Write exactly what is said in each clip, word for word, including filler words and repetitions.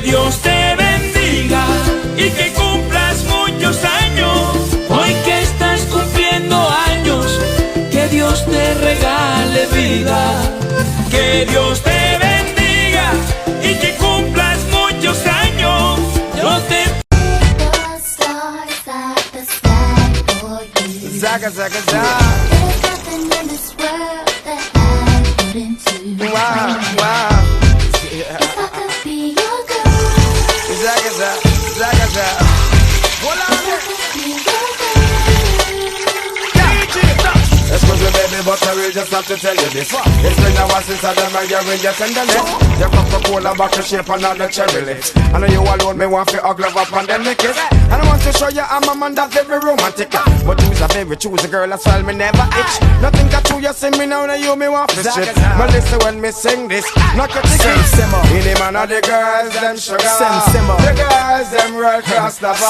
Dios te bendiga y que cumplas muchos años. Hoy que estás cumpliendo años, que Dios te regale vida. Que Dios te bendiga y que cumplas muchos años. Yo te Zaga, zaga, zaga. Wow, wow. Zaga, zaga, zaga, zaga. Hold on. Excuse me, baby, but I really just have to tell you this. It's been a while since I done my year in your tenderness. Your Coca-Cola bottle shape another cherry lips. I know you alone, me want to hug, love up and then me kiss. And I want to show you I'm a man that very romantic. But you's a very choosy girl, that's why me never itch. Nothing got you, you see me now, now you me want to shit. But listen when me sing this. Knock your ticket. Any man of the girls, them sugar. The girls, them world class lover.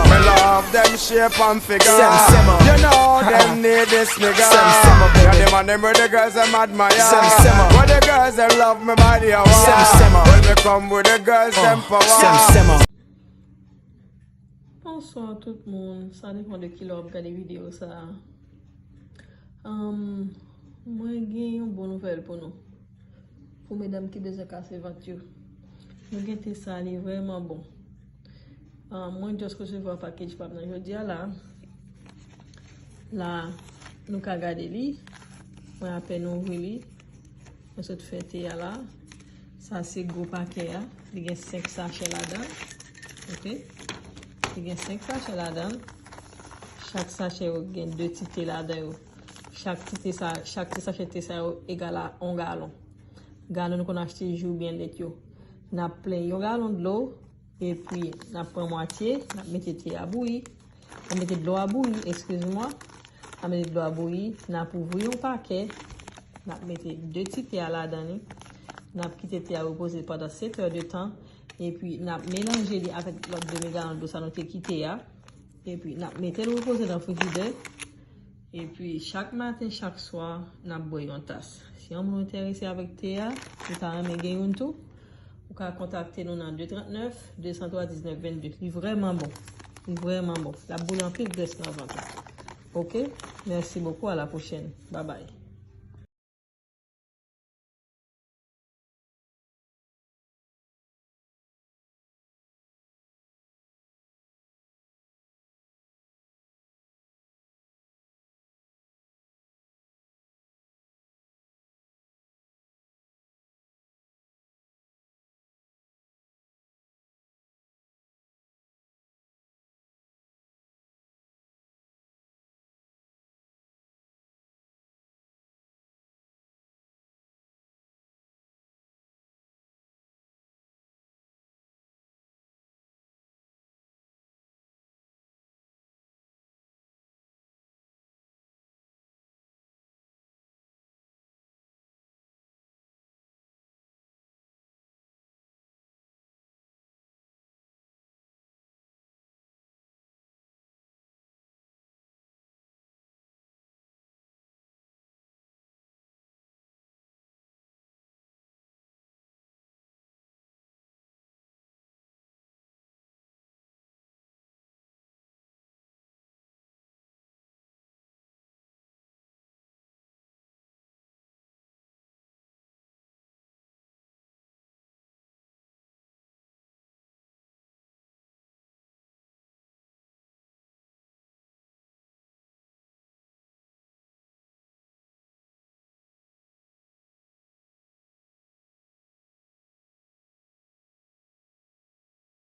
Me love them shape and figure. You know them need this nigga. Yeah, the man them where the girls them admire. Where the girls them love me body a wa. When me come with the girls them power. Bonswa tout moun, sa depann de kilè w ap gade videyo sa a. Ahn, mwen gen yon bon nouvèl pou nou. Pou medam ki bezwen kase vant yo. Nou gen te sa, li vrèman bon. Ahn, mwen just resevwa package pa m nan jodi a la. La, nou ka gade li. Mwen apèn ouvri li. Mwen sot fè te a la. Sa se gwo pakè a. Li gen senk sachè ladan. Ok. Li gen senk sachè ladan. Chak sachè yo gen de ti te ladan yo. Chak ti te sa, chak ti sachè te sa yo egal a yon galon. Galon nou konn achte ji oubyen lèt yo. N ap plen yon galon dlo, epi n ap pran mwatye, n ap mete te a bouyi. N ap mete dlo a bouyi, excuse-moi. N ap mete dlo a bouyi, n ap ouvri yon pakè, n ap mete de ti te a ladan li, n ap kite te a repoze pandan sèt è de tan, epi n ap melanje li avèk lòt demi galon dlo sa nou te kite a, epi n ap mete l repoze nan frijidè, epi chak maten, chak swa, n ap bwè yon tas. Si yon moun enterese avèk te a, ou ta renmen gen youn tou, ou ka kontakte nou nan de trant nèf, de san twa, diznèf vennde. Li vrèman bon. Li vrèman bon. L ap boule anpil grès nan vant ou. Ok? Merci beaucoup, à la prochaine. Bye bye.